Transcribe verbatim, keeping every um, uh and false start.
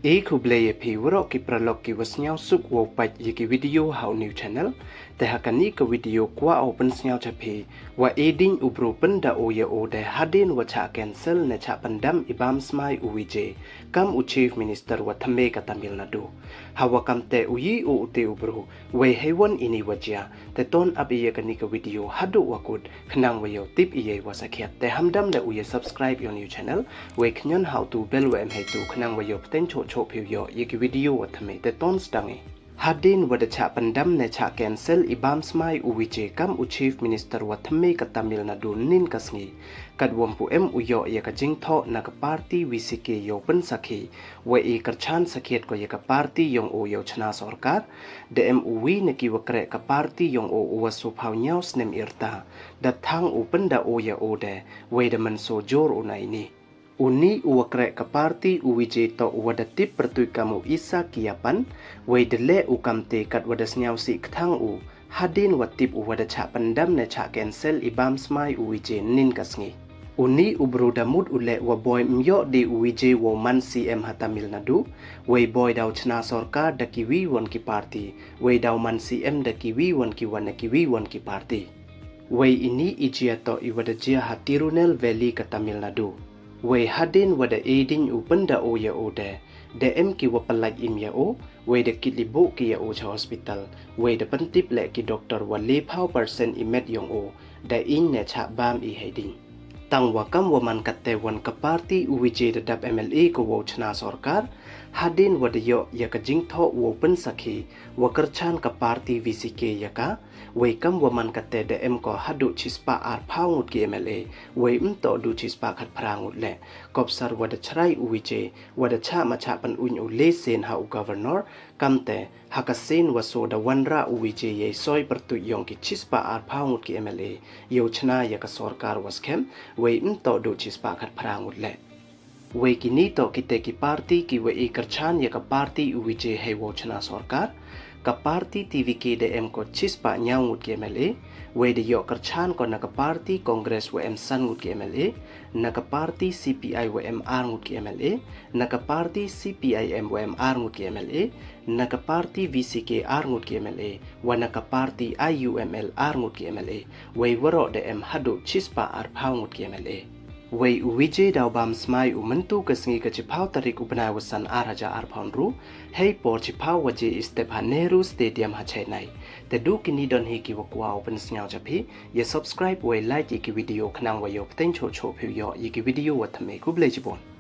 E khublei ya phi waroh ki paralok ki wa sniawsuk wow pait ya ki video ha u new channel. Te ha kani ka video kwah o pynsniaw cha phi, wa e ding u bru pynda o ya o de hadien wa chah cancel ne chah pyndam i bam smai u Vijay kam u Chief Minister wa thymme ka Tamil Nadu. Ha wa kam te u yi o u te u bru, wei hei wan ini wa jia, te ton ap i ya kani ka video haduh wa kut, khnang wa yoh tip i ya wa sakhiat. Te hamdam le u ya subscribe ya u new channel, wei khñion ha u tu bell wa em hei tu khnang wa yoh pteng choh choh phi u yoh ya ki video wa thymme. Te ton sdang i. Hadien wa da chah pyndam ne chah cancel i bam smai u Vijay kam u Chief Minister wa thymme ka Tamil Nadu nin ka sngi, kat wa mpu em u yoh ya ka jingthoh na ka party V C K yow pynsakhi, wa i kyrchan sakhiat ko ya ka party yong o yow chna sorkar, da em u wi na ki wa kreh ka party yong o u wa sophaw ñiaw snem i rta, da thang u pynda o ya o de, wei da mynsaw jur u na ini. Uni u wa kreh ka party u Vijay toh u wa da tip pyrtuit kam u Isa Kiapan, wei da leh u kam te kat wa da sniawsih kthang u, hadien wa tip u wa da chah pyndam ne chah cancel i bam smai u Vijay nin ka sngi. Uni u bru da mut u leh wa boi ym yoh de u Vijay wow man C M ha Tamil Nadu, wei boi daw chna sorkar da ki wi wan ki party, wei daw man C M da ki wi wan ki wan na ki wi wan ki party. Wei ini i jia toh i wa da jia ha Tirunelveli ka Tamil Nadu. Wei hadien wa da e ding u pynda o ya o de, da em ki wa pynlait im ya o, wei da kit libuh ki ya o cha hospital, wei da pyntip leh ki doctor wa le phaw percent i met yong o da ing ne chah bam i hei ding. Tang wa kam wa man kat te wan ka party u Vijay da dap M L A ko wow chna sorkar, hadien wa da yoh ya ka jingthoh wow pynsakhi, wa kyrchan ka party V C K ya ka, wei kam wa man kat te da em ko haduh chispah arphaw ngut ki M L A, wei ym toh du chispah khatphra ngut le. Kopsar wa da chrai u Vijay, wa da chah ma chah pynuñ u le sien ha u governor, kam te, ha ka sien wa so da wanrah u Vijay yei soi pyrtuit yong ki chispah arphaw ngut ki M L A, yow chna ya ka sorkar wa skhem, wei ym toh du chispah khatphra ngut le. Wei kini toh ki te ki party ki wa i kyrchan ya ka party u Vijay hei wow chna sorkar. Ka party T V K da em ko chispah ñiaw ngut ki M L A, wei da yoh kyrchan ko na ka party Congress wa em san ngut ki M L A, na ka party C P I wa em ar ngut ki M L A, na ka party C P I M wa em ar ngut ki M L A, na ka party V C K ar ngut ki M L A, wa na ka party I U M L ar ngut ki M L A, wei waroh da em haduh chispah arphaw ngut ki M L A. Wei u Vijay daw bam smai u mynta ka sngi ka chiphaw tarik u bnai wa san ar hajar arphaw ynru, hei por chiphaw waje i step ha Nehru Stadium ha Chennai. Te du kini don hi ki wa kwah o pynsniaw cha phi, ya subscribe wei like ya ki video khnang wa yoh pteng choh choh phi u yoh ya ki video wa thymme. Khublei chibun.